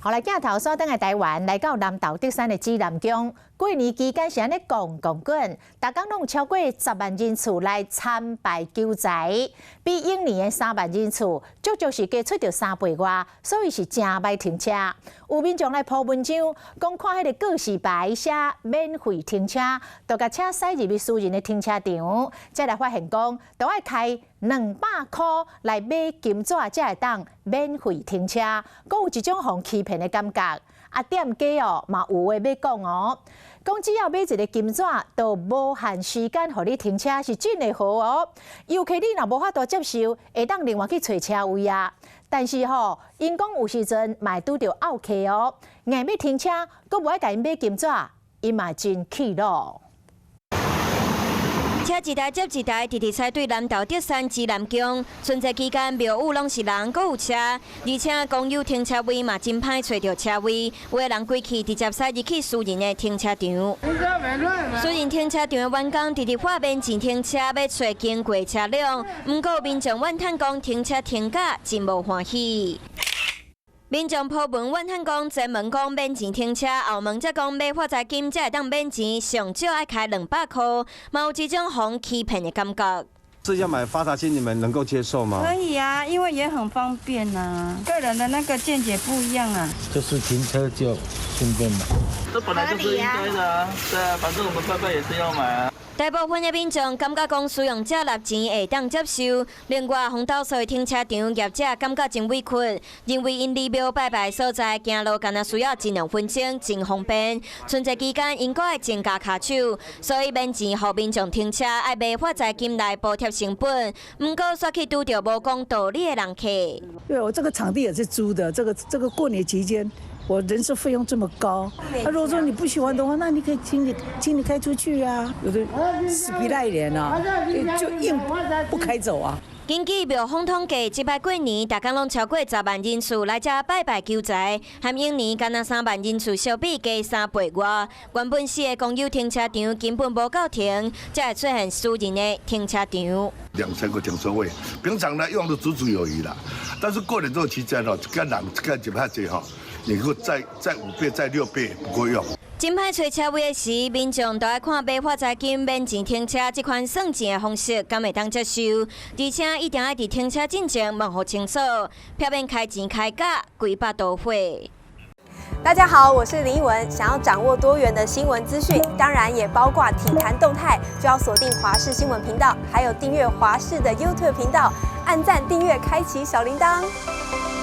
予來鏡頭轉轉來台灣，來到南投竹山的紫南宮，過年期間是按呢滾滾滾，逐工攏有超過10萬人次來參拜求財，比往年的3萬人次，足足是加出著3倍外，所以是誠歹停車。有民眾來 po 文章，講看彼个告示牌寫免費停車，就共車駛入去私人的停車場，才來發現講，都愛開200箍來買金紙才會當免費停車，閣有一種予欺騙的感覺。啊，店家哦嘛有話欲講哦，講只要買一个金紙，就無限時間予你停車，是真的好哦。遊客你若無法度接受，會當另外去揣車位啊。但是吼，𪜶講有時陣嘛會拄著漚客哦，硬欲停車，閣無愛共𪜶買金紙，𪜶嘛真氣惱。車一台接一台，直直駛對南投竹山紫南宮。春節期間廟宇攏是人，閣有車，而且公有停車位嘛真歹揣著車位，有的人規氣直接駛入去私人的停車場。私人停車場的員工直直發免錢停車，欲揣經過車輛，毋過民眾怨嘆講停車停甲真無歡喜。民眾 po 文怨嘆講，前門講免錢停車，後門則講買發財金才會當免錢，上少愛開200箍，嘛有這種予欺騙的感覺。是要買發財金，你們能夠接受嗎？可以啊，因為也很方便啊。個人的那個見解不一樣啊。就是停車就順便買。這本來就是應該的啊，對啊，反正我們拜拜也是要買啊。大部分的民眾感覺講使用者納錢會當接受，另外予投訴的停車場業者感覺真委屈，認為𪜶離廟拜拜所在行路敢若需要一兩分鐘，真方便。春節期間𪜶閣愛增加跤手，所以免錢予民眾停車，愛買發財金來補貼成本。毋過煞去拄著無講道理的人客。對，我這個場地也是租的，這個過年期間，我人事費用這麼高，那如果說你不喜歡的話，那你可以請你開出去啊。有的死皮賴臉啊，就硬不開走啊。根據廟方統計，這擺過年，逐工攏超過十萬人次來遮拜拜求財，和往年敢若3萬人次相比，加3倍外。原本四个公有停車場根本無夠停，才會出現私人的停車場。兩三個停車位，平常呢用得足足有餘啦。但是過年這個期間哦，這個人這個就較濟吼，你閣再5倍、再6倍不夠用。真歹揣車位的時，民眾都愛看買發財金免錢停車這款算錢的方式，敢會當接受？而且一定愛佇停車進前問予清楚，避免開錢開甲規腹都火。大家好，我是林奕文。想要掌握多元的新聞資訊，當然也包括體壇動態，就要鎖定華視新聞頻道，還有訂閱華視的 YouTube 頻道，按讚、訂閱、開啟小鈴鐺。